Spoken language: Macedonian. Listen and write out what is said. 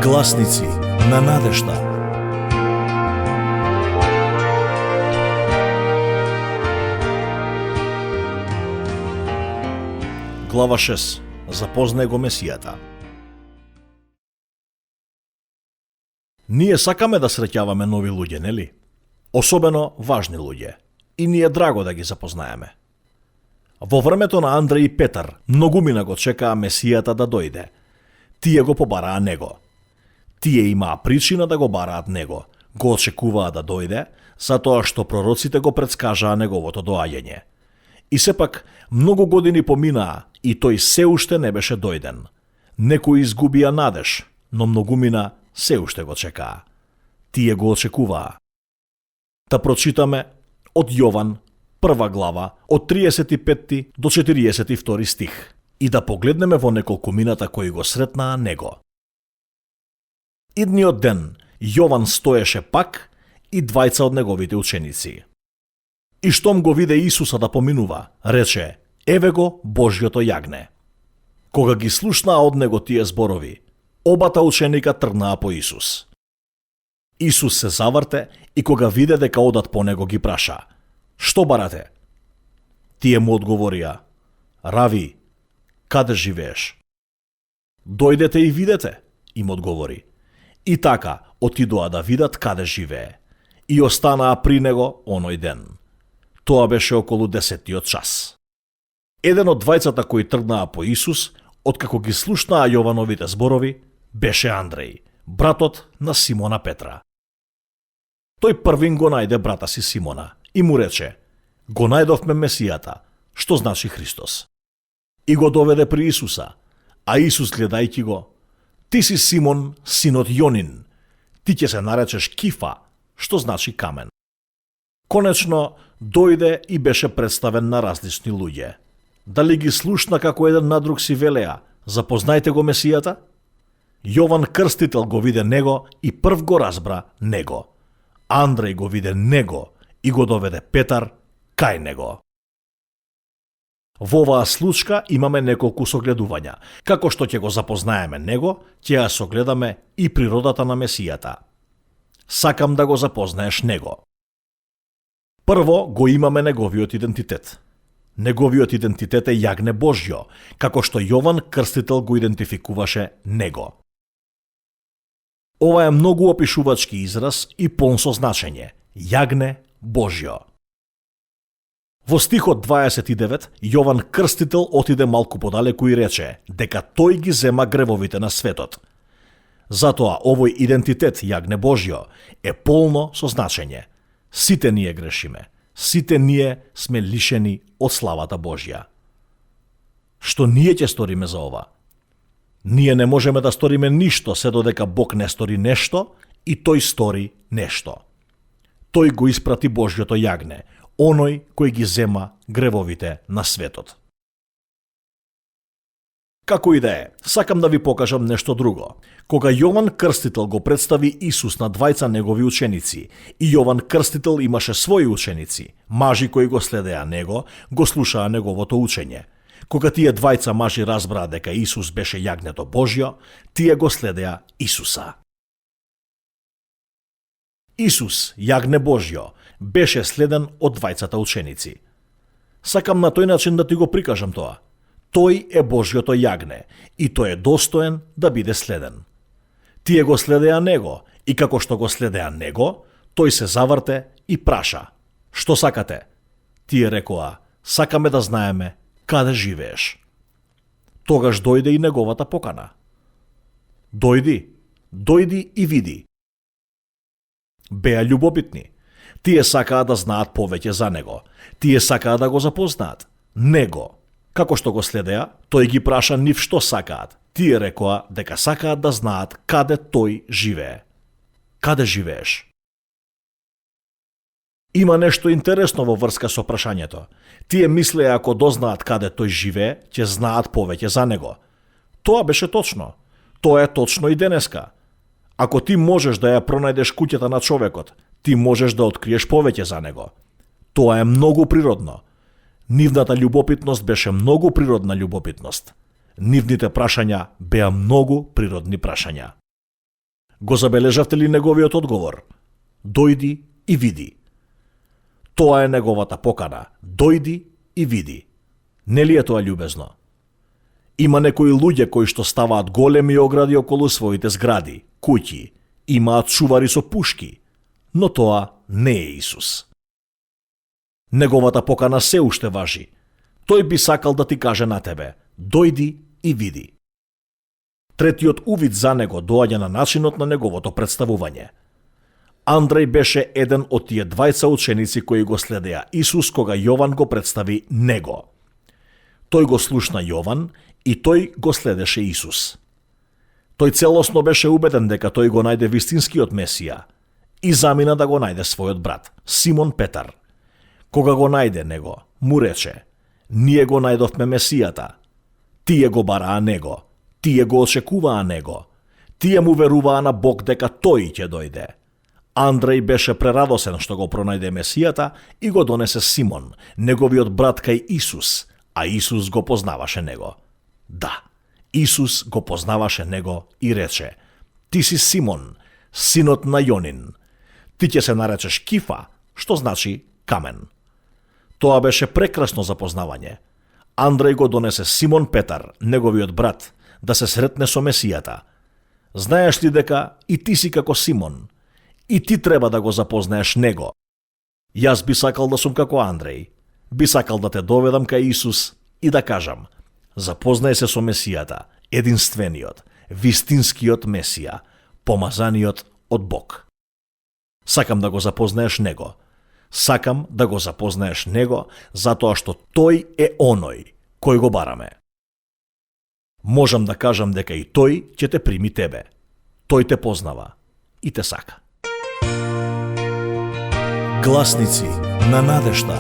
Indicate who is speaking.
Speaker 1: Гласници на надежда. Глава 6. Запознай го Месијата. Ние сакаме да среќаваме нови луѓе, нели? Особено важни луѓе. И ни е драго да ги запознаеме. Во времето на Андреј и Петар, многумина го чекаа Месијата да дојде. Тие го побараа него. Тие имаа причина да го бараат него. Го очекуваа да дојде, затоа што пророците го предскажаа неговото доаѓање. И сепак, многу години поминаа и тој се уште не беше дојден. Некои изгубија надеж, но многумина се уште го чекаа. Тие го очекуваа. Да прочитаме од Јован, 1 глава, од 35 до 42 стих, и да погледнеме во неколкумината кои го сретнаа него. Идниот ден Јован стоеше пак и двајца од неговите ученици. И штом го виде Исуса да поминува, рече: еве го Божјото јагне. Кога ги слушнаа од него тие зборови, обата ученика тргнаа по Исус. Исус се заврте и кога виде дека одат по него ги праша: што барате? Тие му одговорија: Рави, каде живееш? Дојдете и видете, им одговори. И така отидоа да видат каде живее. И останаа при него оној ден. Тоа беше околу 10-тиот час. Еден од двајцата кои тргнаа по Исус, откако ги слушнаа Јовановите зборови, беше Андреј, братот на Симона Петра. Тој првин го најде брата си Симона и му рече: го најдовме Месијата, што значи Христос. И го доведе при Исуса, а Исус гледајќи го: ти си Симон, синот Јонин, ти ќе се наречеш Кифа, што значи камен. Конечно, дојде и беше представен на различни луѓе. Дали ги слушна како еден на друг си велеа: запознајте го Месијата? Јован Крстител го виде него и прв го разбра него. Андреј го виде него и го доведе Петар кај него. Во оваа случка имаме неколку согледувања. Како што ќе го запознаеме него, ќе ја согледаме и природата на Месијата. Сакам да го запознаеш него. Прво го имаме неговиот идентитет. Неговиот идентитет е јагне Божјо, како што Јован Крстител го идентификуваше него. Ова е многу опишувачки израз и полн со значење. Јагне Божјо. Во стихот 29, Јован Крстител отиде малку подалеку и рече дека тој ги зема гревовите на светот. Затоа овој идентитет јагне Божјо е полно со значење. Сите ние грешиме. Сите ние сме лишени од славата Божја. Што ние ќе сториме за ова? Ние не можеме да сториме ништо се додека Бог не стори нешто и тој стори нешто. Тој го испрати Божјото јагне, оној кој ги зема гревовите на светот. Како и да е, сакам да ви покажам нешто друго. Кога Јован Крстител го представи Исус на двајца негови ученици, и Јован Крстител имаше своји ученици, мажи кои го следеа него, го слушаа неговото учење. Кога тие двајца мажи разбраа дека Исус беше јагнето Божјо, тие го следеа Исуса. Исус, јагне Божјо, беше следен од двајцата ученици. Сакам на тој начин да ти го прикажам тоа. Тој е Божјото јагне и тој е достоен да биде следен. Тие го следеа него и како што го следеа него, тој се заврте и праша: што сакате? Тие рекоа: сакаме да знаеме каде живееш. Тогаш дојде и неговата покана. Дојди и види. Беа љубопитни. Тие сакаа да знаат повеќе за него. Тие сакаа да го запознаат него. Како што го следеа, тој ги праша нив што сакаат. Тие рекоа дека сакаат да знаат каде тој живее. Каде живееш? Има нешто интересно во врска со прашањето. Тие мислеа ако дознаат каде тој живее, ќе знаат повеќе за него. Тоа беше точно. Тоа е точно и денеска. Ако ти можеш да ја пронајдеш куќата на човекот, ти можеш да откриеш повеќе за него. Тоа е многу природно. Нивната љубопитност беше многу природна љубопитност. Нивните прашања беа многу природни прашања. Го забележавте ли неговиот одговор? Дојди и види. Тоа е неговата покана. Дојди и види. Нели е тоа љубезно? Има некои луѓе кои што ставаат големи огради околу своите згради, куќи, имаат чувари со пушки, но тоа не е Исус. Неговата покана се уште важи. Тој би сакал да ти каже на тебе: дојди и види. Третиот увид за него доаѓа на начинот на неговото представување. Андреј беше еден од тие двајца ученици кои го следеа Исус кога Јован го представи него. Тој го слушна Јован и тој го следеше Исус. Тој целосно беше убеден дека тој го најде вистинскиот Месија и замина да го најде својот брат, Симон Петар. Кога го најде него, му рече: ние го најдовме Месијата. Тие го бараа него, тие го очекуваа него, тие му веруваа на Бог дека тој ќе дојде. Андреј беше прерадосен што го пронајде Месијата и го донесе Симон, неговиот брат, кај Исус, а Исус го познаваше него. Да, Исус го познаваше него и рече: ти си Симон, синот на Јонин. Ти ќе се наречеш Кифа, што значи камен. Тоа беше прекрасно запознавање. Андреј го донесе Симон Петар, неговиот брат, да се сретне со Месијата. Знаеш ли дека и ти си како Симон? И ти треба да го запознаеш него. Јас би сакал да сум како Андреј. Би сакал да те доведам кај Исус и да кажам: запознај се со Месијата, единствениот, вистинскиот Месија, помазаниот од Бог. Сакам да го запознаеш него. Сакам да го запознаеш него, затоа што тој е оној кој го бараме. Можам да кажам дека и тој ќе те прими тебе. Тој те познава и те сака. Гласници на надежда.